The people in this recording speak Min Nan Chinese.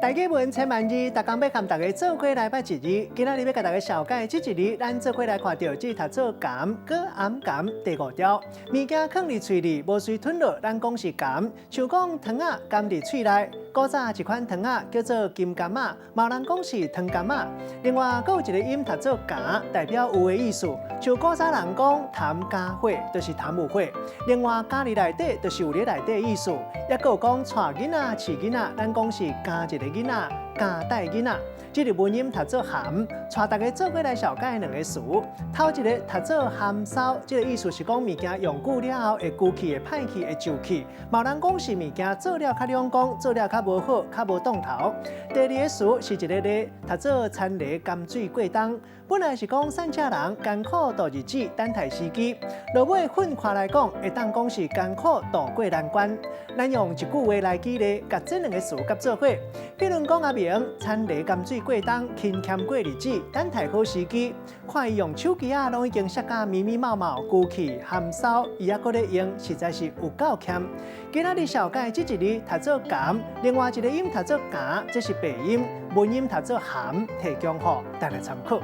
台語文千萬字，逐工欲佮大家做伙來捌一字。今仔日欲共大家紹介這一字，咱做伙來看著這讀做含，閣掩含第五條。物件囥佇喙裡無隨吞落，咱講是含。像講糖仔含佇喙內，古早一款糖仔叫做金柑仔，嘛有人講是糖柑仔。另外，閣有一個音讀做加，代表有的意思。像古早人講痰加火，就是痰有火。另外，加佇內底，就是有佇內底的意思。抑閣有講帶囡仔、飼囡仔，咱講是加一個囡仔，加帶囡仔。這個文音讀做含，帶大家做伙來紹介兩個詞。頭一個讀做含梢，這個意思是講物件用久了後會舊去、會歹去、會舊去。嘛有人講是物件做了較兩光，做了較無好、較無當頭。第二個詞是一個字，讀做田螺甘水過冬。本來是講散赤人艱苦度日子，等待時機。落尾分開來講，會當講是艱苦度過難關。咱用一句話來舉例，共這兩個詞夾做伙。比如講阿明，田螺甘水過冬，勤儉過日子，等待好時機。看伊用手機仔，攏已經設甲密密麻麻、舊去含梢，伊猶閣咧用，實在是有夠儉。今仔日紹介這一字讀做含，另外一個音讀做加，這是白音，文音讀做含，提供予大家參考。